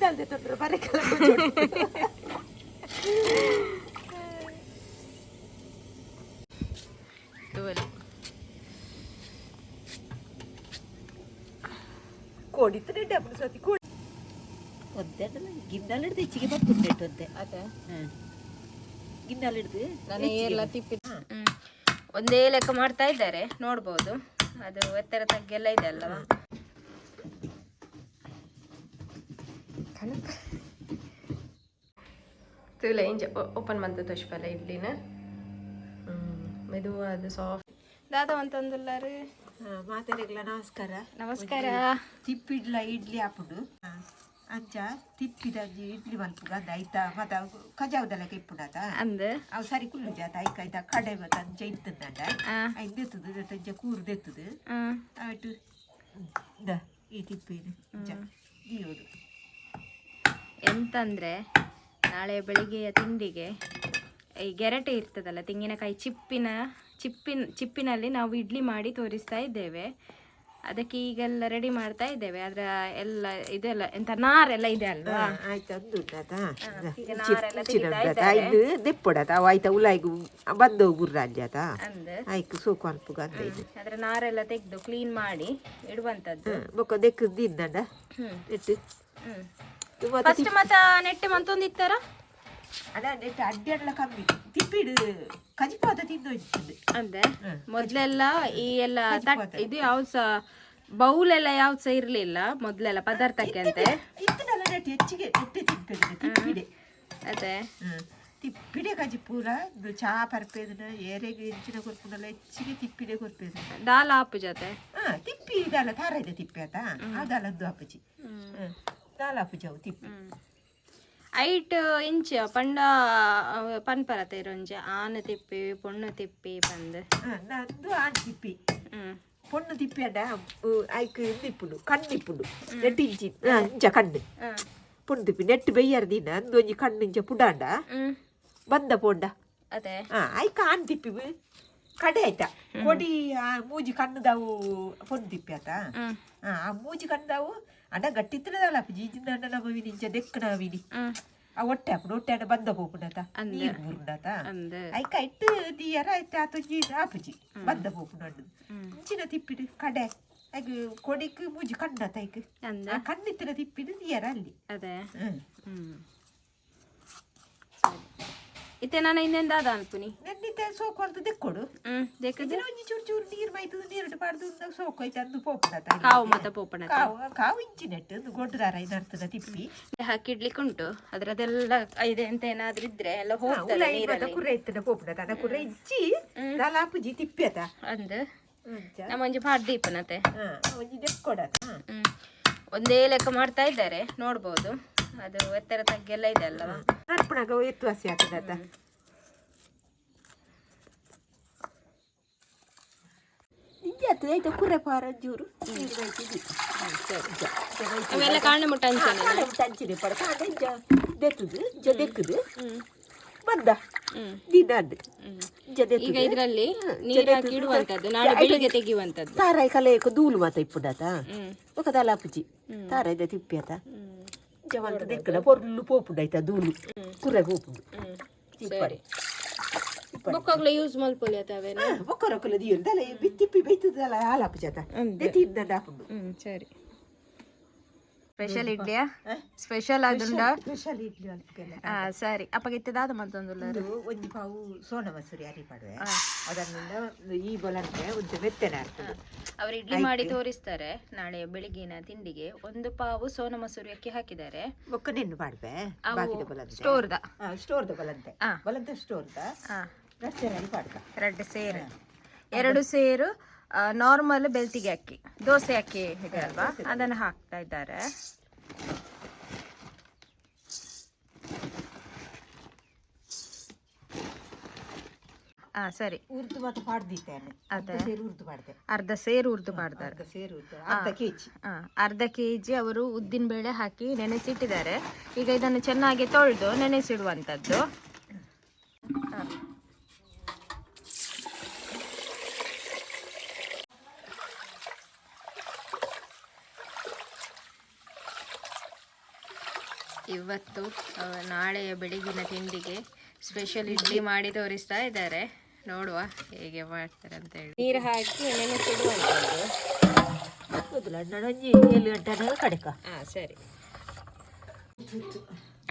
ಗಿನ್ನಲ್ದೆ ತೊಂದರೆ ಬರಕಲ್ಲ. ತೂವಲೆ. ಕೋಡಿತ್ತು ನೆಡ್ಡೆ ಸತಿ ಕೋಡಿ. ಒದ್ದೆ ಗಿನ್ನಲ್ ಹಿಡ್ದು ಹೆಚ್ಚಿಗೆ ಬರ್ತುಂಟು ಒದ್ದೆ. ಅದೇ. ಗಿನ್ನಲ್ ಹಿಡ್ದು. ನಾನು ಎಲ್ಲ ತಿಪ್ಪಿ ಒಂದೇ ಲೆಕ್ಕ ಮಾಡ್ತಾ ಇದ್ದಾರೆ, ನೋಡ್ಬೋದು. ಅದು ಎತ್ತರ ತಗ್ಗೆಲ್ಲ ಇದೆ ಅಲ್ಲವಾ? ತೂಲ, ಇಂಚ ಓಪನ್ ಮಂತ ತೋಷ್ಪಲ್ಲ ಇಡ್ಲಿನ. ಮೆದುವಾದ ಸಾಫ್ಟ್ ದಾದ ಅಂತಂದುಲ್ಲಾರು. ಮಾತಾಡಿಗ್ಲ ನಮಸ್ಕಾರ. ನಮಸ್ಕಾರ. ತಿಪ್ಪಿಡ್ಲ ಇಡ್ಲಿ ಹಾಪುಂಡು. ಅಂಚ ತಿಪ್ಪಿದ ಅಂಜಿ ಇಡ್ಲಿ ಮಲ್ಪುಗ ಅಂದ ಐತ ಮತ್ತ ಕಜಾವ್ದೆಲ್ಲ ಇಪ್ಪುಂಡಾತ. ಅಂದ್. ಅವು ಸರಿ ಕುಲ್ಲು ಜಾತ ಐಕ ಐತ ಕಡೆ ಮತ್ತ ಅಂಚ ಇತ್ತಂಡ. ಐನ್ ದೆತ್ತದು, ಅಂಚ ಕೂರು ದೆತ್ತದು. ಆಯ್ತು, the ಈ ತಿಪ್ಪಿನ ಇಂಚ ದೀಯೋಡು. ಎಂತಂದ್ರೆ, ನಾಳೆ ಬೆಳಿಗ್ಗೆಯ ತಿಂಡಿಗೆ ಈ ಗೆರಟೆ ಇರ್ತದಲ್ಲ, ತೆಂಗಿನಕಾಯಿ ಚಿಪ್ಪಿನ ಚಿಪ್ಪಿನ ಚಿಪ್ಪಿನಲ್ಲಿ ನಾವು ಇಡ್ಲಿ ಮಾಡಿ ತೋರಿಸ್ತಾ ಇದ್ದೇವೆ. ಅದಕ್ಕೆ ಈಗೆಲ್ಲ ರೆಡಿ ಮಾಡ್ತಾ ಇದ್ದೇವೆ. ಅದರ ಎಲ್ಲ ಇದೆಲ್ಲ ಎಂತ ನಾರೆಲ್ಲ ಇದೆ ಅಲ್ವಾ? ಆಯ್ತು, ಅಂದು ಉಂಡಾತ. ಈಗ ನಾರೆಲ್ಲ ತೆಗಿತಾ ಇದ್ದಾರೆ. ಐದು ದೆಪ್ಪೊಡಾತ ಅವು ಆಯ್ತ ಉಲಾಯಿಗು ಬಂದವು ಗುರ್ರಾಂಜಾತ. ಅಂದ್. ಐಕ್ ಸೋಕು ಅನ್ಪುಗ ಅಂತ ಇದು. ಅದರ ನಾರೆಲ್ಲ ತೆಗೆದು ಕ್ಲೀನ್ ಮಾಡಿ ಇಡುವಂತದ್ದು. ಬೊಕ್ಕ ದೆಕ್ಕು ತಿನ್ನಂಡ ನೆಟ್ಟು. ಫಸ್ಟ್ ಮತ್ತ ನೆಟ್ಟೆ ಮಂತೊಂದು ಇತ್ತಾರ. ಅದ ನೆಟ್ಟು ಅಡ್ಡಾಡ್ಲ ಕಮ್ಮಿ ತಿಪ್ಪಿಡು ಕಜಿಪಾತ ತಿಂದು ಇರ್ತದೆ. ಅಂದೆ, ಮೊದ್ಲೆಲ್ಲ ಈ ಎಲ್ಲ ತಟ್ ಇದು ಯಾವ್ದು ಸಹ ಬೌಲ್ ಎಲ್ಲ ಯಾವ್ದು ಸಹ ಇರ್ಲಿಲ್ಲ ಮೊದ್ಲೆಲ್ಲ ಪದಾರ್ಥಕ್ಕೆ ಅಂತೆ. ಇತ್ತನಲ್ಲ ನೆಟ್ಟು ಹೆಚ್ಚಿಗೆ ನೆಟ್ಟೆ ತಿನ್ಪೇದೆ ತಿಪ್ಪಿಡೆ. ಅದೇ. ತಿಪ್ಪಿಡೆ ಕಜಿಪೂರ ಇದು ಚಾ ಪರ್ಪೇದನ ಏರೆಗೆ ಹೆಚ್ಚಿನ ಕೊರ್ಪುನಲ್ಲ, ಹೆಚ್ಚಿಗೆ ತಿಪ್ಪಿಡೆ ಕೊರ್ಪೇದ. ದಾಲ್ ಆಪು ಜೊತೆ. ಹಾ, ತಿಪ್ಪಿ ಇದಲ್ಲ ತಾರ ಇದೆ ತಿಪ್ಪಿ ಆತ ಅದಲ್ಲದ್ದು ಅಪ್ಪಜಿ ದಾಲ ಅಪ್ಪಜಿ ಅವು ತಿಪ್ಪಿ. ಐಟ್ ಇಂಚ ಪಂಡ ಪನ್ಪರತೆ ಇರೊಂಜಿ ಆನ ತಿಪ್ಪಿ ಪೊಣ್ಣು ತಿಪ್ಪಿ ಪಂದ್. ನಂದು ಆಣ್ ತಿಪ್ಪಿ. ಪೊಣ್ಣು ತಿಪ್ಪಿ ಅಡ ಐಕ್ ಇಪ್ಪುಂಡು ಕಣ್ಣು ಇಪ್ಪುಂಡು ನೆಟ್ಟು ಇಂಚಿ ಇಂಚ ಕಣ್ಣು. ಪೊಣ್ಣು ತಿಪ್ಪಿ ನೆಟ್ಟು ಬೆಯ್ಯಾರ ದಿನ ಅಂದು ಒಂಜಿ ಕಣ್ಣು ಇಂಚ ಪುಡಾಂಡ ಬಂದ ಪೋಂಡ. ಅದೇ. ಐಕ್ ಆಣ್ ತಿಪ್ಪಿ ಕಡೆ ಆಯ್ತಾ ಕೊಡಿ ಆ ಮೂಜಿ ಕಣ್ಣುದಾವು ಪೊಣ್ಣು ತಿಪ್ಪಿ ಆತ. ಆ ಮೂಜಿ ಕಣ್ಣುದಾವು ಅಣ್ಣ ಗಟ್ಟಿತ್ತದಲ್ಲ ಜೀಜಿಂದ ಅಣ್ಣ ನಮ್ಮ ವಿನಿ ಇಂಚ ದೆಕ್ಕನ ವಿನಿ. ಆ ಒಟ್ಟೆ ಹಾಪುಂಡು, ಒಟ್ಟೆ ಅಣ್ಣ ಬಂದ ಪೋಪುಂಡತ ನೀರು ಬುರುಂಡತ. ಅಂದ್. ಐಕ ಇಟ್ಟು ದೀಯರ ಐತೆ ಆತೊಂಜಿ ಆಪುಜಿ ಬಂದ ಪೋಪುಂಡು ಅಂಡು ಇಂಚಿನ ತಿಪ್ಪಿಡು ಕಡೆ ಐಕ್ ಕೊಡಿಕ್ ಮೂಜಿ ಕಣ್ಣತ ಐಕ್. ಅಂದ. ಆ ಕಣ್ಣಿತ್ತಿನ ತಿಪ್ಪಿಡು ದೀಯರ ಅಲ್ಲಿ. ಅದೇ. ಇತ್ತೆ ನಾನು ಇನ್ನೆಂದ ಅದ ಅನ್ಪುನಿ. ನೆನ್ನಿತ್ತೆ ಸೋಕು ಅಂತ ದೆಕ್ಕೊಡು. ದೇಕದ. ಇದನ್ನ ಒಂಜಿ ಚೂರು ಚೂರು ನೀರು ಮೈತದ ನೀರು ಪಾಡ್ದು ಸೋಕು ಐತೆ ಅಂದು ಪೋಪುಂಡತ. ಕಾವು ಮತ್ತ ಪೋಪಣ. ಕಾವು ಕಾವು ಇಂಚಿ ನೆಟ್ಟು ಒಂದು ಗೊಡ್ಡದಾರ ನರ್ತದ ತಿಪ್ಪಿ. ಹಾಕಿಡ್ಲಿಕ್ಕೆ ಉಂಟು, ಅದ್ರದೆಲ್ಲ ಇದೆ ಅಂತ ಏನಾದ್ರೂ ಇದ್ರೆ ಎಲ್ಲ ಹೋಗ್ತದೆ ಉಲಾಯಿ ಮತ್ತ ನೀರಲ್ಲಿ. ಕುರ್ರೆ ಇತ್ತನ ಪೋಪುಂಡತ ಅಣ್ಣ ಕುರ್ರೆ ಇಜ್ಜಿ ದಾಲಾಪುಜಿ ತಿಪ್ಪಿ ಆತ. ಅಂದ್. ಅಂಚ. ನಮ್ಮ ಒಂಜಿ ಪಾಡ್ ದೀಪನತೆ. ಒಂಜಿ ದೆಕ್ಕೊಡತ. ಒಂದೇ ಲೆಕ್ಕ ಮಾಡ್ತಾ ಇದ್ದಾರೆ, ನೋಡ್ಬೋದು. ಅದು ಎತ್ತರ ತಗ್ಗೆಲ್ಲ ಇದೆ ಅಲ್ಲವಾ? ನರ್ಪಣಾಗ ಎತ್ತು ಹಸಿ ಆಗ್ತದತ. ನಿಂಗೆ ಆಗ್ತದೆ ಆಯ್ತಾ ಕುರ್ರೆ ಪಾರ ಒಂಚೂರು ನೀರು ಮೈತಿದ್ದು. ಅವೆಲ್ಲ ಕಾರಣ ಮುಟ್ಟ ಅಂಚನೆ. ಕಾಂಡ ಉಂಟು ಅಂಚಿನೆ ಪಡ ಕಾಂಡ ಇಂಚ ದೆತ್ತದು ಇಂಚ ದೆಕ್ಕದು ಬಂದ ದಿನ ಅಂದ್ ಇಂಚ ಈಗ ದೆತ್ತದು. ಇದ್ರಲ್ಲಿ ನೀರು ಹಾಕಿ ಇಡುವಂತದ್ದು, ನಾಳೆ ಬೆಳಿಗ್ಗೆ ತೆಗೆಯುವಂತದ್ದು. ತಾರಾಯಿ ಕಲೆಯಕ ದೂಲು ಮಾತ ಇಪ್ಪುಂಡಾತ. ఒక ತಲಾಪುಜಿ ತಾರಾಯ್ದ ತಿಪ್ಪಿ ಆತ ಜವಂತ ದೆಕ್ಕಡ ಪೊರ್ಲು ಪೋಪುಂಡು ಆಯ್ತಾ ದೂಲು ಕುರ್ರೆ ಪೋಪುಂಡು ತಿಪ್ಪಡೆ. ಬೊಕ್ಕಾಗ್ಲ ಯೂಸ್ ಮಲ್ಪೊಲಿ ಆತ ಅವೇನ. ಒಕ್ಕರೊಕ್ಕಲ ದಿಯಲ್ ದಲ ತಿಪ್ಪಿ ಬೈತದಲ್ಲ ಹಾಲಾಪುಜಾತ ದೆತ್ತಿದ್ದ ಆಪುಂಡು. ಸರಿ, ಸ್ಪೆಷಲ್ ಇಡ್ಲಿಯಾ? ಸ್ಪೆಷಲ್ ಆದುಂಡ? ಸ್ಪೆಷಲ್ ಇಡ್ಲಿ ಅಲ್ಪಗೆಲ್ಲ. ಸರಿ, ಅಪ್ಪಗೆ ಇತ್ತದಾದ ಮತ್ತೊಂದುಲ್ಲ. ಒಂದು ಒಂಜಿ ಪಾವು ಸೋನ ಮಸೂರಿ ಅರಿ ಪಡುವೆ ಅದನ್ನಿಂದ ಈ ಬೊಲಂತೆ ಒಂದು ಮೆತ್ತನೆ ಆಗ್ತದೆ. ಅವರು ಇಡ್ಲಿ ಮಾಡಿ ತೋರಿಸ್ತಾರೆ ನಾಳೆ ಬೆಳಿಗ್ಗಿನ ತಿಂಡಿಗೆ. ಒಂದು ಪಾವು ಸೋನ ಮಸೂರಿ ಅಕ್ಕಿ ಹಾಕಿದ್ದಾರೆ. ಬೊಕ್ಕ ನೆನ್ನು ಮಾಡುವೆ ಬಾಕಿದ ಬೊಲಂತೆ. ಸ್ಟೋರ್ದ. ಸ್ಟೋರ್ದ ಬೊಲಂತೆ. ಬೊಲಂತೆ ಸ್ಟೋರ್ದ ರಸ್ತೆ ಪಾಡ್ಕ. ಎರಡು ಸೇರು, ಎರಡು ಸೇರು ನಾರ್ಮಲ್ ಬೆಲ್ತಿಗೆ ಅಕ್ಕಿ, ದೋಸೆ ಅಕ್ಕಿ ಇದೆ ಅಲ್ವಾ, ಅದನ್ನು ಹಾಕ್ತಾ ಇದ್ದಾರೆ. ಸರಿ. ಉರ್ದು ಮಾತ್ರ ಪಾಡ್ದಿತ್ತೇನೆ. ಅದೇ. ಸೇರು ಉರ್ದು ಮಾಡಿದೆ. ಅರ್ಧ ಸೇರು ಉರ್ದು ಮಾಡ್ತಾರೆ. ಅರ್ಧ ಸೇರು ಉರ್ದು, ಅರ್ಧ ಕೆಜಿ. ಅರ್ಧ ಕೆಜಿ ಅವರು ಉದ್ದಿನ ಬೇಳೆ ಹಾಕಿ ನೆನೆಸಿಟ್ಟಿದ್ದಾರೆ. ಈಗ ಇದನ್ನು ಚೆನ್ನಾಗಿ ತೊಳೆದು ನೆನೆಸಿಡುವಂಥದ್ದು. ಇವತ್ತು ನಾಳೆಯ ಬೆಳಗಿನ ತಿಂಡಿಗೆ ಸ್ಪೆಷಲ್ ಇಡ್ಲಿ ಮಾಡಿ ತೋರಿಸ್ತಾ ಇದ್ದಾರೆ. ನೋಡುವ ಹೇಗೆ ಮಾಡ್ತಾರೆ ಅಂತ ಹೇಳಿ. ನೀರು ಹಾಕಿ ನೆನೆಸಿಡುವಂಥದ್ದು. ಮೊದಲು ಅಣ್ಣ ಒಂಜಿ 7 ಗಂಟೆ ಕಡೆಕ. ಹಾಂ, ಸರಿ.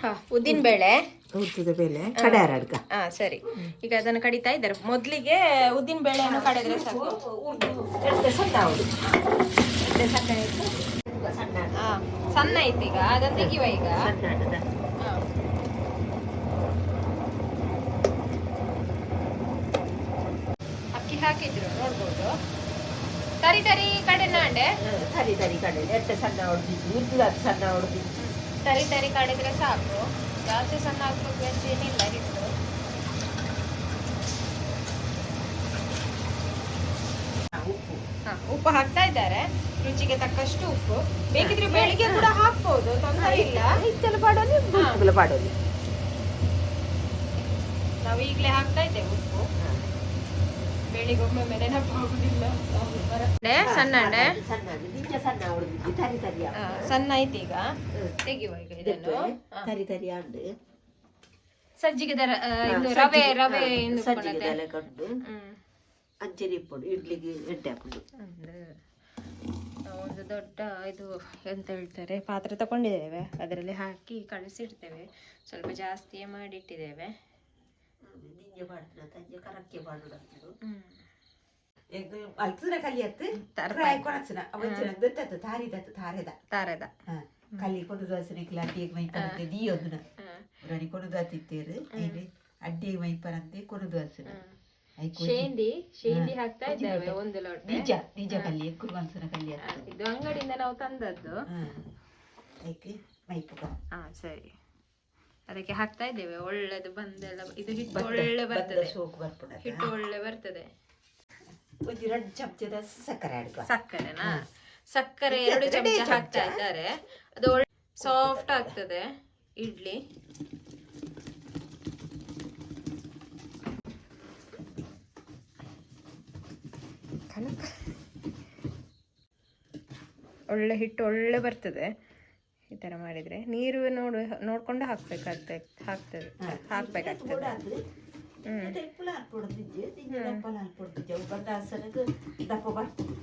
ಹಾಂ, ಉದ್ದಿನ ಬೇಳೆ. ಉದ್ದಿನ ಬೇಳೆ ಕಡೆ ಅಡ್ಕ. ಹಾಂ, ಸರಿ. ಈಗ ಅದನ್ನು ಕಡಿತಾ ಇದ್ದಾರೆ. ಮೊದಲಿಗೆ ಉದ್ದಿನ ಬೇಳೆಯನ್ನು ಕಡೆದ್ರೆ ಸಾಕು. ಉರ್ದು ಸಣ್ಣ ಆವಡು, ಎಡ್ಡೆ ಸಣ್ಣ ಆಯ್ತು, ಸಣ್ಣ. ಹಾಂ, ಸಣ್ಣ ಆಯ್ತು. ಈಗ ಅದನ್ನು ತೆಗಿಯುವ ಈಗ. ಸಣ್ಣ ಆಟದ. ಹಾ. ಅಕ್ಕಿ ಹಾಕಿದ್ರು ನೋಡ್ಬೋದು. ತರಿ ತರಿ ಕಡೆ ನಾಂಡೆ. ತರಿ ತರಿ ಕಡೆ ಎಡ್ಡೆ ಸಣ್ಣ ಹೊಡೆದಿದ್ದು, ಉದ್ದ ಸಣ್ಣ ಹೊಡೆದಿದ್ದು. ತರಿ ತರಿ ಕಡಿದ್ರೆ ಸಾಕು. ಜಾಸ್ತಿ ಸಣ್ಣ ಹಾಕ್ಬೇಕು ಅಂತ ಏನಿಲ್ಲ ಹಿಟ್ಟು. ಉಪ್ಪು. ಹಾ, ಉಪ್ಪು ಹಾಕ್ತಾ ಇದ್ದಾರೆ. ರುಚಿಗೆ ತಕ್ಕಷ್ಟು ಉಪ್ಪು. ಬೇಕಿದ್ರೆ ಬೆಳಿಗ್ಗೆ ಕೂಡ ಹಾಕ್ಬೋದು, ತೊಂದರೆ ಇಲ್ಲ. ಹಿಟ್ಟಲ್ಲಿ ಪಾಡೋಲಿ, ಉಪ್ಪುಗಳ ಪಾಡೋಲಿ. ನಾವು ಈಗಲೇ ಹಾಕ್ತಾ ಇದ್ದೇವೆ ಉಪ್ಪು. ಬೆಳಿಗ್ಗೆ ಒಮ್ಮೊಮ್ಮೆ ನೆನಪಾಗುದಿಲ್ಲ. ಸಣ್ಣ ಅಂಡೆ. ಸಣ್ಣ, ನಿಜ ಸಣ್ಣ ಹೊಡೆದಿದ್ದು, ತರಿ ತರಿ. ಹಾ, ಸಣ್ಣ ಆಯ್ತು. ಈಗ ತೆಗೆಯುವ ಈಗ ಇದನ್ನು. ಹಾ. ತರಿ ತರಿ ಅಂಡು. ಸಜ್ಜಿಗೆ ದರ ಇದು ರವೆ ರವೆ ಎಂದು ಸಜ್ಜಿಗೆ ಕೊಡತ್ತೆ. ತಲೆ ಕಂಡು. ಅಂಚನೆ ಇಪ್ಪುಡು ಇಡ್ಲಿಗೆ ಎಡ್ಡೆ ಹಾಕುದು. ಅಂದ್ರೆ ನಾವು ಒಂದು ದೊಡ್ಡ ಇದು ಎಂತ ಹೇಳ್ತಾರೆ ಪಾತ್ರೆ ತಗೊಂಡಿದ್ದೇವೆ. ಅದರಲ್ಲಿ ಹಾಕಿ ಕಳಿಸಿಡ್ತೇವೆ. ಸ್ವಲ್ಪ ಜಾಸ್ತಿಯೇ ಮಾಡಿಟ್ಟಿದ್ದೇವೆ. ನಿಂಜೆ ಮಾಡ್ತೀನಿ ತಂಜೆ ಕರಕ್ಕೆ ಮಾಡುದು. ಅಲ್ತನ ಕಲಿಯತ್ತು. ತರ್ಪಾಯಿ. ಕೊಡಚನ ಅವಂಚನ ದತ್ತತ್ತು ತಾರಿದತ್ತು ತಾರೆದ. ತಾರದ. ಕಲಿ ಕೊಂಡು ದೋಸನೆ ಅಡ್ಡಿಗೆ ಮೈಪರಂತೆ ದೀಯೊಂದುನ ರಣಿ ಕೊಂಡು ದಾತಿತ್ತೇರು ಐನೆ ಅಡ್ಡಿಗೆ ಮೈಪರಂತೆ ಕೊಂಡು ದೋಸನ. ಶೇಂದಿ ಶೇಂದಿ ಹಾಕ್ತಾ ಇದ್ದೇವೆ ಒಂದು ಲೋಟ. ನಿಜ ನಿಜ ಕಲಿ ಕುರ್ಮಲ್ಸನ ಕಲಿ. ಇದು ಅಂಗಡಿಯಿಂದ ನಾವು ತಂದದ್ದು. ಐಕೆ ಮೈಪುಗ. ಹಾ, ಸರಿ. ಅದಕ್ಕೆ ಹಾಕ್ತಾ ಇದ್ದೇವೆ. ಒಳ್ಳೆದು ಬಂದೆಲ್ಲ ಇದು ಹಿಟ್ಟು ಒಳ್ಳೆ ಬರ್ತದೆ. ಸೋಕು ಬರ್ಪುಣ. ಹಿಟ್ಟು ಒಳ್ಳೆ ಬರ್ತದೆ. ಒಂಜಿ 2 ಚಮಚದ ಸಕ್ಕರೆ ಅಡ್ಕ. ಸಕ್ಕರೆನಾ? ಸಕ್ಕರೆ 2 ಚಮಚ ಹಾಕ್ತಾ ಇದ್ದಾರೆ. ಅದು ಒಳ್ಳೆ ಸಾಫ್ಟ್ ಆಗ್ತದೆ ಇಡ್ಲಿ. ಒಳ್ಳೆ ಹಿಟ್ಟು ಒಳ್ಳೆ ಬರ್ತದೆ ಈ ಥರ ಮಾಡಿದರೆ. ನೀರು ನೋಡು ನೋಡ್ಕೊಂಡು ಹಾಕ್ಬೇಕಾಗ್ತದೆ, ಹಾಕ್ತದೆ, ಹಾಕ್ಬೇಕಾಗ್ತದೆ. ದಪ್ಪಲ ಹಾಕ್ಬಿಡೋದಿಜ್ಜೆ ನಿಂಗೆ ದಪ್ಪಲ ಹಾಕ್ಬಿಡ್ತಿದ್ದೆ ಅವು ಬಂದ ಹಸನಿಗೆ ದಪ್ಪ ಬರ್ತದೆ.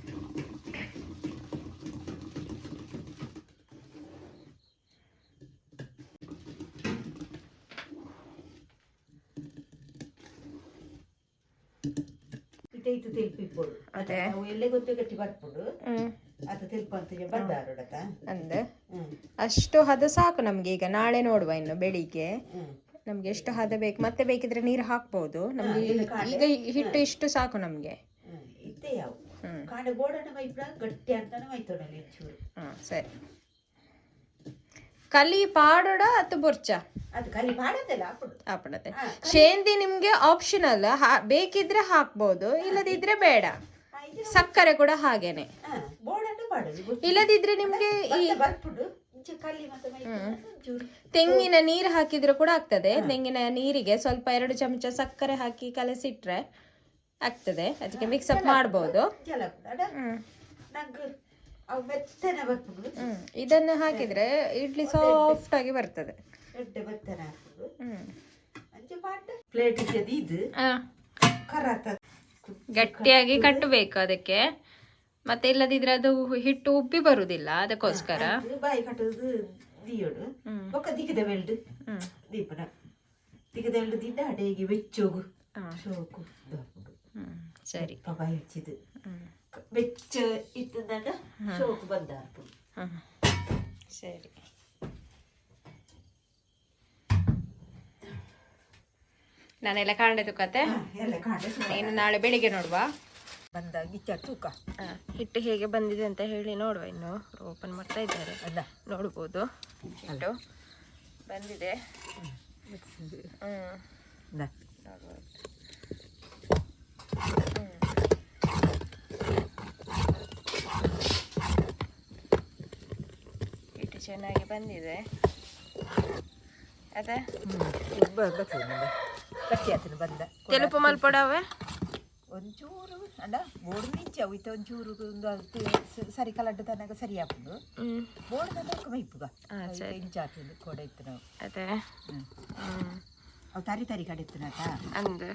ಇತ್ತು ತೆಲ್ಪಿಪ್ಪೋಡು. ಅದೇ. ಅವು ಎಲ್ಲೇ ಗೊತ್ತೇ ಗಟ್ಟಿ ಬರ್ಪುಡು. ಹ್ಮ್. ಅದು ತೆಲ್ಪ ಅಂತ ಬಂದಾರೋಡತ. ಅಂದೆ. ಹ್ಮ್. ಅಷ್ಟು ಹದ ಸಾಕು ನಮ್ಗೆ ಈಗ. ನಾಳೆ ನೋಡುವ ಇನ್ನು ಬೆಳಿಗ್ಗೆ ಹ್ಮ್. ನಮ್ಗೆ ಎಷ್ಟು ಹದ ಬೇಕು. ಮತ್ತೆ ಬೇಕಿದ್ರೆ ನೀರು ಹಾಕ್ಬೋದು ನಮ್ಗೆ. ಈಗ ಹಿಟ್ಟು ಇಷ್ಟು ಸಾಕು ನಮ್ಗೆ. ಹ್ಮ್, ಇತ್ತೆ ಯಾವ ಹ್ಮ್. ಕಾಂಡ ಗೋಡನ ಮೈಪ್ರ ಗಟ್ಟಿ ಅಂತಾನೆ ಮೈತೊಡಲಿ ಚೂರು. ಹಾ, ಸರಿ. ಕಲಿ ಪಾಡೋಡ ಅಥವಾ ಬೊರ್ಚ? ಅದು ಕಲಿ ಮಾಡದಲ್ಲ ಹಾಕುಡು. ಹಾಪಡತ್ತೆ. ಶೇಂದಿ ನಿಮ್ಗೆ ಆಪ್ಷನಲ್, ಬೇಕಿದ್ರೆ ಹಾಕ್ಬೋದು, ಇಲ್ಲದಿದ್ರೆ ಬೇಡ. ಸಕ್ಕರೆ ಕೂಡ ಹಾಗೇನೆ. ಬೋಡನ್ನು ಮಾಡೋದು. ಇಲ್ಲದಿದ್ರೆ ನಿಮ್ಗೆ ಈ ಬರ್ಪುಡು ಇಂಚ ಕಲ್ಲಿ ಮತ್ತೆ ಮೈಪುಡ ಚೂರು. ತೆಂಗಿನ ನೀರು ಹಾಕಿದ್ರೆ ಕೂಡ ಆಗ್ತದೆ. ತೆಂಗಿನ ನೀರಿಗೆ ಸ್ವಲ್ಪ 2 ಚಮಚ ಸಕ್ಕರೆ ಹಾಕಿ ಕಲಸಿಟ್ರೆ ಆಗ್ತದೆ. ಅದಕ್ಕೆ ಮಿಕ್ಸ್ ಅಪ್ ಮಾಡ್ಬೋದು. ಜಲ ಅಡ ನಂಗೆ ಅವು ಮೆತ್ತನೆ ಬರ್ಪುಡು. ಇದನ್ನು ಹಾಕಿದ್ರೆ ಇಡ್ಲಿ ಸಾಫ್ಟ್ ಆಗಿ ಬರ್ತದೆ. ಎಡ್ಡೆ ಮೆತ್ತನೆ ಹಾಕುಡು. ಅಂಚೆ ಪಾಟ ಪ್ಲೇಟ್ ಇದು ಕರಾತ. ಗಟ್ಟಿಯಾಗಿ ಕಟ್ಟಬೇಕು ಅದಕ್ಕೆ. ಮತ್ತೆ ಇಲ್ಲದಿದ್ರೆ ಅದು ಹಿಟ್ಟು ಉಬ್ಬಿ ಬರುದಿಲ್ಲ, ಅದಕ್ಕೋಸ್ಕರ. ಅದು ಬಾಯಿ ಕಟ್ಟುದು ದಿಯೋಡು ಬೊಕ್ಕ ದಿಕ್ಕದ ಬೆಲ್ಡ್ ದೀಪನ ದಿಕ್ಕದ ಬೆಲ್ಡ್ ದಿಂಡ ಅಡೇಗೆ ಬೆಚ್ಚೋಗು ಶೋಕು ದಪ್ಪುಡು. ಸರಿ. ಬಾಯಿ ಹಚ್ಚಿದ್ದು ಬೆಚ್ಚ ಇತ್ತಂದಾಗ ಶೋಕು ಬಂದ ಅರ್ಪುಡು. ಸರಿ, ನಾನೆಲ್ಲ ಕಾಂಡೆ ಕತೆ. ಎಲ್ಲ ಕಾಂಡೆ. ಇನ್ನು ನಾಳೆ ಬೆಳಿಗ್ಗೆ ನೋಡುವ. ಬಂದ ಗಿಚ್ಚ ತೂಕ. ಹಿಟ್ಟು ಹೇಗೆ ಬಂದಿದೆ ಅಂತ ಹೇಳಿ ನೋಡುವ. ಇನ್ನು ಓಪನ್ ಮಾಡ್ತಾ ಇದ್ದಾರೆ. ಅಲ್ಲ. ನೋಡ್ಬೋದು, ಹಿಟ್ಟು ಬಂದಿದೆ. ನೋಡ್ಬೋದು. ಹಿಟ್ಟು ಚೆನ್ನಾಗಿ ಬಂದಿದೆ ಅದೇ. ಗಟ್ಟಿ ಆತನ ಬಂದ. ತೆಲುಪು ಮಲ್ಪಡವೆ. ಒಂಚೂರು ಅಂಡ ಬೋಡು ನಿಂಚ ಇತ್ತ ಒಂಚೂರು ಸರಿ ಕಲಡ್ಡು ತನಕ ಸರಿ ಆಪುಂಡು. ಬೋಡು ತನಕ ಮೈಪುಗ ಇಂಚಾತುಂಡು ಕೊಡೆ ಇತ್ತು ನಾವು. ಅದೇ. ಅವು ತರಿ ತರಿ ಕಡೆ ಇತ್ತುನತ. ಅಂದ್.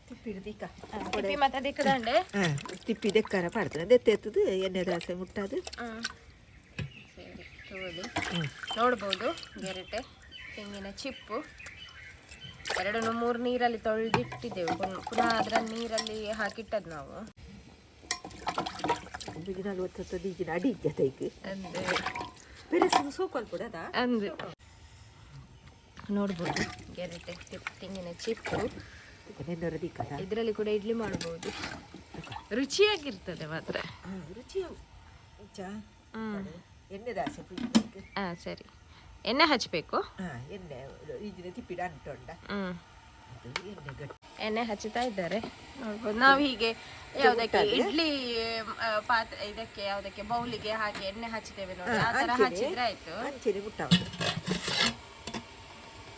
ತಿಪ್ಪಿಡ್ದಿಕ್ಕ. ತಿಪ್ಪಿ ಮತ್ತೆ ದಿಕ್ಕದಂಡೆ. ತಿಪ್ಪಿ ದೆಕ್ಕಾರ ಪಾಡ್ತದೆ, ದೆತ್ತೆ ಎತ್ತದು ಎಣ್ಣೆ ದಾಸೆ ಮುಟ್ಟಾದು. ಸರಿ, ತೋಲಿ ನೋಡ್ಬೋದು. ಗೆರಟೆ, ತೆಂಗಿನ ಚಿಪ್ಪು ಎರಡನ್ನು ಮೂರು ನೀರಲ್ಲಿ ತೊಳೆದಿಟ್ಟಿದ್ದೆವು. ಪುನಃ ಅದರ ನೀರಲ್ಲಿ ಹಾಕಿಟ್ಟದ್ದು ನಾವು. 40 ಈಗಿನ ಅಡಿ ಜೊತೆಗೆ ಅಂದೆ. ಬೇರೆ ಸೋಕಲ್ ಕೊಡದ. ಅಂದು ನೋಡ್ಬೋದು, ಗೆರಟೆ, ತೆಂಗಿನ ಚಿಪ್ಪು. ನೆನ್ನೊರದಿಕ್ಕದ. ಇದರಲ್ಲಿ ಕೂಡ ಇಡ್ಲಿ ಮಾಡ್ಬೋದು, ರುಚಿಯಾಗಿರ್ತದೆ ಮಾತ್ರ. ರುಚಿ ಚಾ ಎಣ್ಣೆ ದಾಸೆ. ಹಾಂ, ಸರಿ, ಎಣ್ಣೆ ಹಚ್ಚಬೇಕು. ಹಾಂ, ಎಣ್ಣೆ ಈಗಿನ ತಿಪ್ಪಿಡ ಅಂಟುಂಡ. ಅದು ಎಣ್ಣೆ ಗಟ್ಟಿ. ಎಣ್ಣೆ ಹಚ್ಚುತ್ತಾ ಇದ್ದಾರೆ, ನೋಡ್ಬೋದು. ನಾವು ಹೀಗೆ ಯಾವುದಕ್ಕೆ ಇಡ್ಲಿ ಪಾತ್ರೆ ಇದಕ್ಕೆ ಯಾವುದಕ್ಕೆ ಬೌಲಿಗೆ ಹಾಕಿ ಎಣ್ಣೆ ಹಚ್ಚುತ್ತೇವೆ ನೋಡಿ, ಆ ತರ ಹಚ್ಚಿದ್ರೆ ಆಯ್ತು. ಅಂಚೆನೆ ಮುಟ್ಟಾವುದು.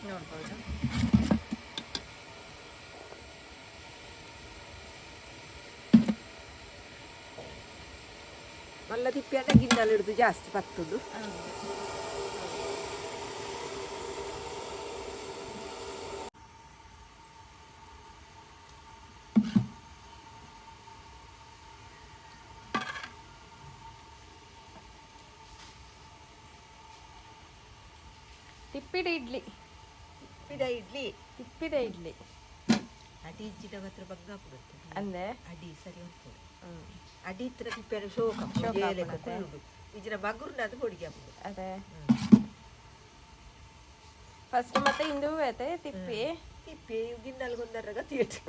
ನೋಡ್ಬೋದು. ಮಲ್ಲ ತಿಪ್ಪಿ ಅಂದ್ರೆ ಗಿಣ್ಣಲ್ಲಿ ಹಿಡಿದು ಜಾಸ್ತಿ ಪತ್ತುದು. ತಿಪ್ಪಿದ ಇಡ್ಲಿ. ತಿಪ್ಪಿದ ಇಡ್ಲಿ. ತಿಪ್ಪಿದ ಇಡ್ಲಿ. ಅಡಿ ಇಜ್ಜಿನ ಮಾತ್ರ ಬಂಗ ಬರ್ತದೆ. ಅಂದೆ. ಅಡಿ ಸರಿ ಉಂಟು. ಅಡಿ ಇತ್ರ ತಿಪ್ಪಿನ ಶೋಕ ಕುಳ್ಳುಡು ಇಜ್ಜಿನ ಮಗುರ್ನ ಅದು ಹೊಡಿಗೆ ಹಾಕುದು. ಅದೇ. ಫಸ್ಟ್ ಮತ್ತೆ ಇಂದು ಐತೆ ತಿಪ್ಪಿ. ತಿಪ್ಪಿ ಗಿಣ್ಣಲ್ಲಿ ಗೊಂದರ್ರಾಗ ಥಿಯೇಟರ್.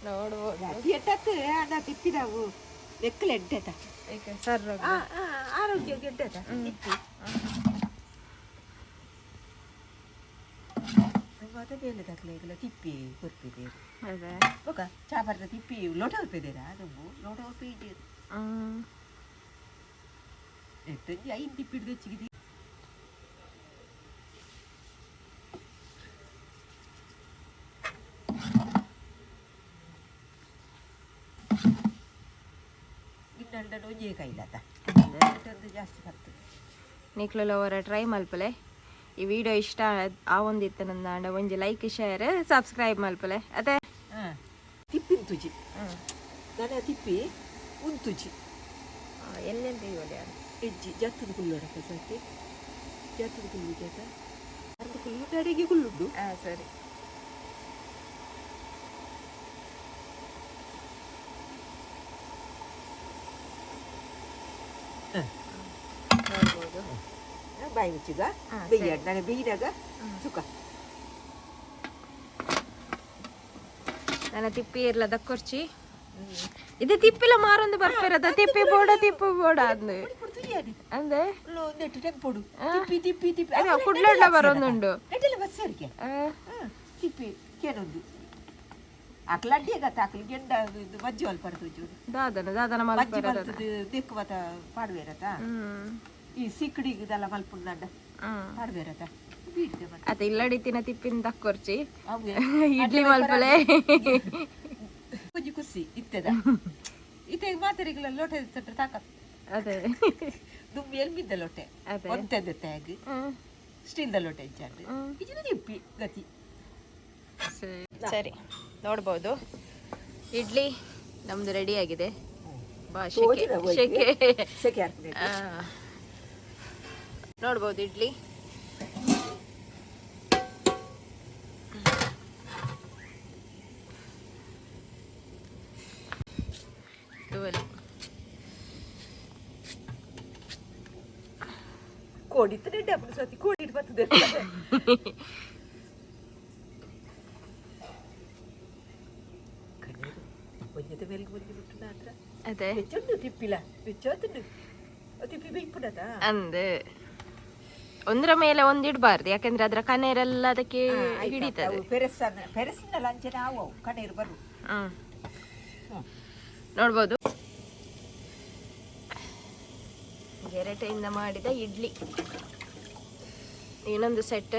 ನೋಡ್ಬೋದು. ಥಿಯೇಟರ್ ಅಣ್ಣ ತಿಪ್ಪಿದವು ಲೆಕ್ಕಲು ಎಡ್ಡೆತ. ಈಗ ಸರ್. ಆರೋಗ್ಯ ಗೆಡ್ಡೆತ ತಿಪ್ಪಿ. ಮತ್ತೆ ಬೇಲೆ ತಕ್ಲೆ ತಿಪ್ಪಿ ಕೊರ್ಪಿದ್ದೇರು. ಅದೇ. ಬೊಕ ಚಾಪರ್ದ ತಿಪ್ಪಿ ಲೋಟ ಉರ್ಪಿದ್ದೀರಾ? ನಮ್ಮ ಲೋಟ ಉರ್ಪಿ ಇದ್ದೀರು. ಎತ್ತೊಂಜಿ ಐದು ತಿಪ್ಪಿಡ್ದು ಹೆಚ್ಚಿಗೆ. ಗಿಣ್ಣಲ್ಡ ಒಂಜೇ ಕೈಲಾತ ಎಷ್ಟೊಂದು ಜಾಸ್ತಿ ಬರ್ತದೆ. ನಿಕ್ಲುಲ ಟ್ರೈ ಮಲ್ಪಲೆ. ಈ ವಿಡಿಯೋ ಇಷ್ಟ ಆವೊಂದಿತ್ತು ನಂದಾಂಡ ಒಂಜಿ ಲೈಕ್, ಶೇರ್, ಸಬ್ಸ್ಕ್ರೈಬ್ ಮಲ್ಪಲೆ ಅದೇ. ಹಾಂ, ತಿಪ್ಪಿನ ತುಜಿ ದನ ತಿಪ್ಪಿ ಉಂತುಜಿ. ಎಲ್ಲೆಂತ ಇವಳೆ. ಹೆಜ್ಜಿ ಜತ್ತದ ಕುಲ್ಲೋಡಪ್ಪ ಸತಿ ಜತ್ತದ ಕುಲ್ಲು ಜತ ಅರ್ಧ ಕುಲ್ಲು ಅಡಿಗೆ ಕುಲ್ಲುಂಡು. ಹಾಂ, ಸರಿ. ನೋಡ್ಬೋದು. ಬಾಯಿ ಮುಚ್ಚಿಗ ಬೆಯ್ಯ ನಾನು ಬೇಯಿನಾಗ ಸುಖ. ನನ್ನ ತಿಪ್ಪಿ ಇರ್ಲದ ಕುರ್ಚಿ ಇದು ತಿಪ್ಪಿಲ ಮಾರೊಂದು ಬರ್ಪಿರದ ತಿಪ್ಪಿ ಬೋಡ ತಿಪ್ಪು ಬೋಡ ಅಂದು. ಅಂದೆ. ಒಂದೆಟ್ಟು ಟೆಂಪೋಡು ತಿಪ್ಪಿ ತಿಪ್ಪಿ ತಿಪ್ಪಿ. ಅದೇ ಕುಡ್ಲಡ್ಲ ಬರೋದುಂಡು. ನೆಟ್ಟೆಲ್ಲ ಬಸ್ ಸರಿಗೆ ತಿಪ್ಪಿ ಕೇನೊಂದು ಆಕಲ ಅಡ್ಡಿ ಗತ್ತ ಆಕಲು ಗೆಂಡ ಇದು ಮಜ್ಜಿ ಅಲ್ಪ ಪಡ್ತು. ದಾದನ ದಾದನ. ಮಜ್ಜಿ ಮಲ್ಪರದ. ಮಲ್ತದ್ದು ದೆಕ್ಕು ಮತ ಪಾಡುವೇರತ. ಈ ಸಿಕ್ಕಡಿಗೆ ಇದೆಲ್ಲ ಮಲ್ಪುಂಡ ಪಾಡುವೇರತ ಬೀಡ್ದೆ ಮತ್ತೆ. ಅತ್ತ ಇಲ್ಲಡಿತಿನ ತಿಪ್ಪಿನ ದಕ್ಕೊರ್ಚಿ. ಅವು ಇಡ್ಲಿ ಮಲ್ಪಲೆ. ಒಂಜಿ ಖುಷಿ ಇತ್ತದ ಇತ್ತೆ ಮಾತರಿಗಳ ಲೋಟ ತಟ್ರೆ ತಾಕತ್. ಅದೇ. ದುಂಬಿ ಎಲ್ಮಿದ್ದ ಲೋಟೆ. ಅದೇ. ಒಂತೆದ ಟ್ಯಾಗ್ ಸ್ಟೀಲ್ದ ಲೋಟೆ ಇಜ್ಜಾಂಡ್ ಇಜಿನ ತಿಪ್ಪಿ ಗತಿ. ಸರಿ, ನೋಡ್ಬೋದು, ಇಡ್ಲಿ ನಮ್ದು ರೆಡಿ ಆಗಿದೆ. ಬಾ, ಶೆಕೆ ಶೆಕೆ. ಸೆಕೆ ಹಾಕ್ಬೇಕು. ನೋಡ್ಬೋದು ಇಡ್ಲಿ. ತುವಲಿ. ಕೋಡಿ ಇತ್ತು ಡಬ್ಬಲ್ ಸತಿ ಕೋಡಿ ಬರ್ತದೆ. ಕಣ್ಣೀರು ಒಂಜದ ಮೇಲೆ ಒಂಜಿ ಬಿಟ್ಟು ಮಾತ್ರ. ಅದೇ. ಬೆಚ್ಚುಂಡು ತಿಪ್ಪಿಲ ಬೆಚ್ಚೋತುಂಡು ತಿಪ್ಪಿ ಬೇಯ್ಪುಡದ. ಅಂದ್ ಒಂದರ ಮೇಲೆ ಒಂದು ಇಡಬಾರ್ದು, ಯಾಕಂದ್ರೆ ಅದರ ಕನೇರೆಲ್ಲ ಅದಕ್ಕೆ ಹಿಡಿತದೆ. ಪೆರೆಸನ್ನ ಪೆರೆಸಿನ ಲಂಚನ ಅವು ಕಣ್ಣೀರು ಬರು. ನೋಡ್ಬೋದು. ನೋಡ್ಬೋದು. ಗೆರಟೆಯಿಂದ ಮಾಡಿದ ಇಡ್ಲಿ. ಇನ್ನೊಂದು ಸೆಟ್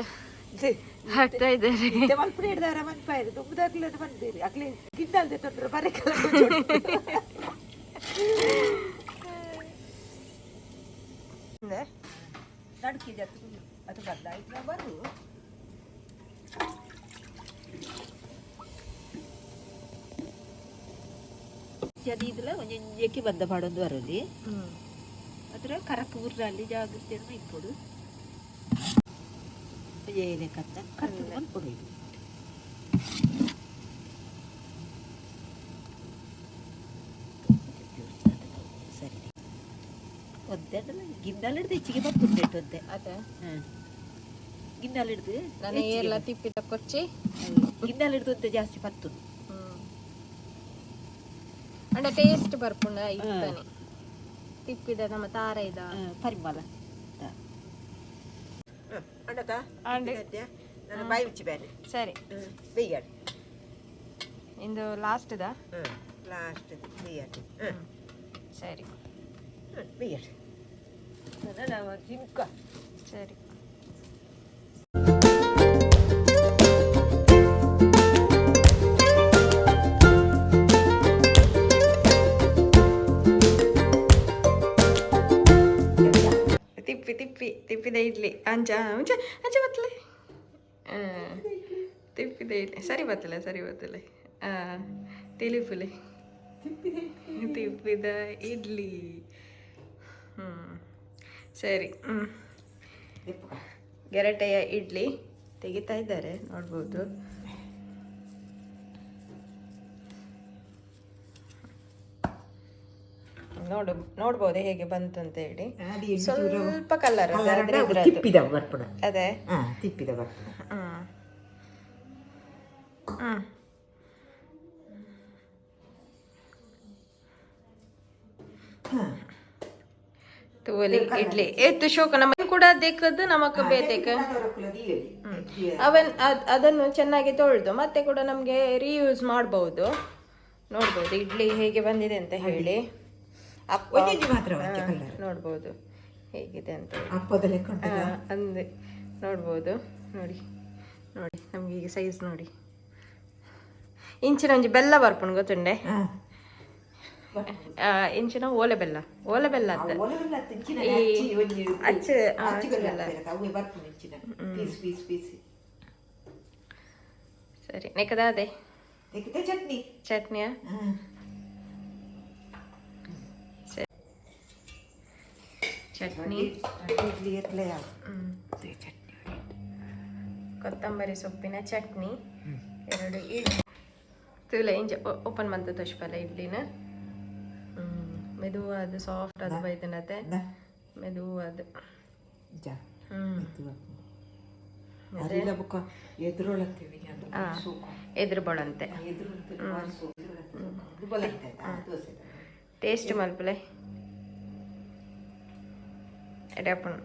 ಹಾಕ್ತಾ ಇದ್ದಾರೆ. ಮಲ್ಪುನ ಹಿಡ್ದಾರ ಮನ್ಪಾಯ್ದು ದುಂಬುದಾಗ್ಲೂ ಬಂದಿರಿ ಅಕ್ಲಿ ಗಿನ್ನಲ್ದೆ ತೊಂದ್ರೆ ಬರಕಲ್ಲ. ನಡುಕಿ ಜತ್ತು ಅದು ಬದಲಾಯ್ತು ನಾವು ಬರು. ಇದಿಲ್ಲ, ಒಂಜೊಂಜಕ್ಕೆ ಬಂದ ಪಾಡೊಂದು ಬರಲಿ. ಅದರ ಕರಕ್ ಊರಲ್ಲಿ ಜಾಗ್ರತೆಯನ್ನು ಇಪ್ಪೊಡು ಏನೇ ಕತ್ತ ಕರ್ತು ಮಲ್ಪೊಡು ಇದು. ಸರಿ, ಒಂದೇ ಗಿಣ್ಣಲ್ಲಿ ಹಿಡ್ದು ಹೆಚ್ಚಿಗೆ ಬರ್ತುಂಟು ಒಂದೇ. ಅದೇ. ಗಿಣ್ಣಲ್ಲಿ ಹಿಡ್ದು. ನಾನು ಎಲ್ಲ ತಿಪ್ಪಿದ ಕೊಚ್ಚಿ. ಗಿಣ್ಣಲ್ಲಿ ಹಿಡ್ದು ಅಂತ ಜಾಸ್ತಿ ಪತ್ತು. ಅಂಡ ಟೇಸ್ಟ್ ಬರ್ಪುಂಡ ಇತ್ತಾನೆ ತಿಪ್ಪಿದ ನಮ್ಮ ತಾರ ಇದ. ಪರಿಮಳ ಅಣ್ಣತ. ನಾನು ಬಾಯಿ ಉಚ್ಚಿ ಬೇರೆ. ಸರಿ. ಬೇಯಾಡಿ. ಇಂದು ಲಾಸ್ಟ್ the. Last ಬೇಯಾಡಿ. ಸರಿ. ಬೇಯಾಡಿ ನಾವು ತಿನ್ಕ. ಸರಿ. ತಿಪ್ಪಿ ತಿಪ್ಪಿ ತಿಪ್ಪಿದ ಇಡ್ಲಿ ಅಂಚ ಅಂಚ ಅಂಚ ಬತ್ತಲೆ. ತಿಪ್ಪಿದ ಇಡ್ಲಿ ಸರಿ ಬತ್ತಲೆ, ಸರಿ ಬತ್ತಲೆ. ತಿಳಿಪುಲೆ ತಿಪ್ಪಿದ ಇಡ್ಲಿ. ಸರಿ. ಗೆರಟೆಯ ಇಡ್ಲಿ ತೆಗಿತಾ ಇದ್ದಾರೆ, ನೋಡ್ಬೋದು. ನೋಡು, ನೋಡ್ಬೋದು ಹೇಗೆ ಬಂತು ಅಂತ ಹೇಳಿ. ಸ್ವಲ್ಪ ಕಲರ್. ತಿಪ್ಪಿದ ಬರ್ಪುಣ. ಅದೇ. ತಿಪ್ಪಿದ ಬರ್ಪುಣ. ಹ್ಮ್ ಹ್ಮ್ ತೂವಲಿ ಇಡ್ಲಿ ಏತು ಶೋಕ ನಮ್ಮ ಕೂಡ ದೇಕದ್ದು ನಮಕ್ ಬೇತೇಕ. ಅವನ್ ಅದನ್ನು ಚೆನ್ನಾಗಿ ತೊಳೆದು ಮತ್ತೆ ಕೂಡ ನಮಗೆ ರೀಯೂಸ್ ಮಾಡ್ಬೋದು. ನೋಡ್ಬೋದು ಇಡ್ಲಿ ಹೇಗೆ ಬಂದಿದೆ ಅಂತ ಹೇಳಿ. ಅಪ್ಪ ಒಂದೊಂದು ಮಾತ್ರ ಒಂಚೆ ಕಲರ್. ನೋಡ್ಬೋದು ಹೇಗಿದೆ ಅಂತ ಹೇಳಿ. ಅಪ್ಪದ ಲೆಕ್ಕ ಉಂಟಲ್ಲ. ಅಂದೆ ನೋಡ್ಬೋದು. ನೋಡಿ ನೋಡಿ, ನಮ್ಗೆ ಈಗ ಸೈಜ್ ನೋಡಿ. ಇಂಚಿನ ಒಂಜಿ ಬೆಲ್ಲ ಬರ್ಪುಂಡು ಗೊತ್ತುಂಡೆ. ಇಂಚಿನ ಓಲೆ ಬೆಲ್ಲ, ಓಲೆ ಬೆಲ್ಲ ಅತ್ತ. ಈ ಅಚ್ಚು, ಅಚ್ಚು ಬೆಲ್ಲ. Piece piece piece. ಸರಿ, ನೆಕ್ಕದಾದೆ. ಚಟ್ನಿ. ಚಟ್ನಿಯಾ? ಸರಿ, ಚಟ್ನಿ. ಇಡ್ಲಿ ಎತ್ಲೆ ಚಟ್ನಿ. ಕೊತ್ತಂಬರಿ ಸೊಪ್ಪಿನ ಚಟ್ನಿ, ಎರಡು ಇಡ್ಲಿ. ತೂಲೆ ಇಂಚ ಓಪನ್ ಮಂತ ತೋಷ್ಪಲ್ಲ ಇಡ್ಲಿನ. ಮೆದುವಾದ ಸಾಫ್ಟ್ ಅದು ಬೈದನತೆ ಮೆದುವಾದ. ಅರಿಲ ಬೊಕ್ಕ ಎದುರೊಳತ್ತೇವೆ. ಎದುರು ಬೋಳಂತೆ. ಟೇಸ್ಟ್ ಮಲ್ಪಲೆ ಎಡಪುಂಡು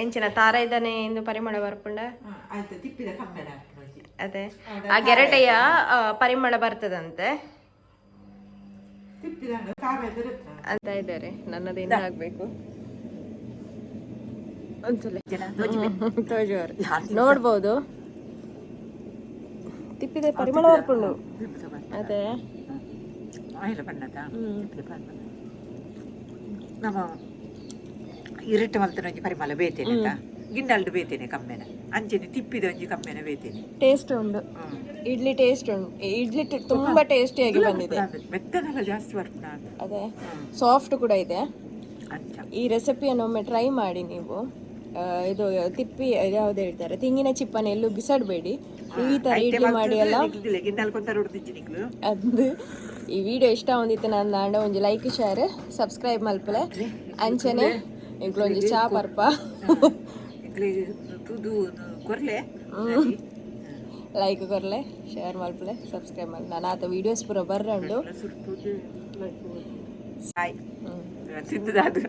ಎಂಚಿನ ತಾರ ಇದ್ದಾನೆ ಎಂದು ಪರಿಮಳ ಬರ್ಪುಂಡ. ಆಯ್ತು, ತಿಪ್ಪಿದ ಕಮ್ಮೆನ ಹಾಕ್ಪುಣ. ಅದೇ, ಆ ಗೆರಟೆಯ ಪರಿಮಳ ಬರ್ತದಂತೆ. ತಿಪ್ಪಿದ ಖಾರ ಇದ್ರೆ ಅಂತ ಇದ್ದಾರೆ. ನನ್ನದು ಇನ್ನು ಆಗ್ಬೇಕು. ಒಂದ್ಸಲ ತೋಜುವರು ನೋಡ್ಬೋದು. ತಿಪ್ಪಿದ ಪರಿಮಳ ಬರ್ಪುಂಡು ಅದೇ. ಆಯಿಲ ಬಣ್ಣದ ತಿಪ್ಪಿದ ಪರಿಮಳ ನಮ್ಮ ಇರಟ್ಟು ಮಲ್ತನ ಒಂಜಿ ಪರಿಮಳ ಬೇತೇನೆ ಆತ ಗಿಣ್ಣಲ್ಡು ಬೇತೇನೆ ಕಮ್ಮೆನ ಅಂಚೆನೆ ತಿಪ್ಪಿದ ಒಂಜಿ ಕಮ್ಮೆನ ಬೇತೇನೆ. ಟೇಸ್ಟ್ ಉಂಟು ಇಡ್ಲಿ, ಟೇಸ್ಟ್ ಉಂಟು ಇಡ್ಲಿ. ತುಂಬಾ ಟೇಸ್ಟಿಯಾಗಿ ಬಂದಿದೆ. ಮೆತ್ತನೆಲ್ಲ ಜಾಸ್ತಿ ಬರ್ಪುಣ ಅದು. ಅದೇ, ಸಾಫ್ಟ್ ಕೂಡ ಇದೆ. ಅಂಚ. ಈ ರೆಸಿಪಿಯನ್ನು ಒಮ್ಮೆ ಟ್ರೈ ಮಾಡಿ ನೀವು. ಇದು ತಿಪ್ಪಿ ಯಾವ್ದು ಹೇಳ್ತಾರೆ, ತೆಂಗಿನ ಚಿಪ್ಪನ್ನು ಎಲ್ಲೂ ಬಿಸಾಡಬೇಡಿ. ನೀವು ಈ ತರ ಇಡ್ಲಿ ಮಾಡಿ ಅಲ್ಲ. ಗಿಣ್ಣಲ್ ಕೊಂತ ರುಡ್ದಿಜ್ಜಿ ನಿಕ್ಲು. ಅದು ಈ ವಿಡಿಯೋ ಇಷ್ಟ ಒಂದಿತ್ತು ನನ್ನ ಆಂಡ ಒಂಜಿ ಲೈಕ್, ಶೇರ್, ಸಬ್ಸ್ಕ್ರೈಬ್ ಮಲ್ಪಲೆ. ಅಂಚನೆ ಇಂಕ್ಲು ಒಂಜಿ ಚಾ ಪರ್ಪ. ಇಕ್ಲಿ ತುದು ಕೊರ್ಲೆ. ಲೈಕ್ ಕೊರ್ಲೆ, ಶೇರ್ ಮಲ್ಪಲೆ, ಸಬ್ಸ್ಕ್ರೈಬ್ ಮಲ್ಪಲೆ. ನಾನು ಆತ ವೀಡಿಯೋಸ್ ಪೂರ ಬರ್ರಂಡು. ಬಾಯ್. ತಿಂದದಾದು.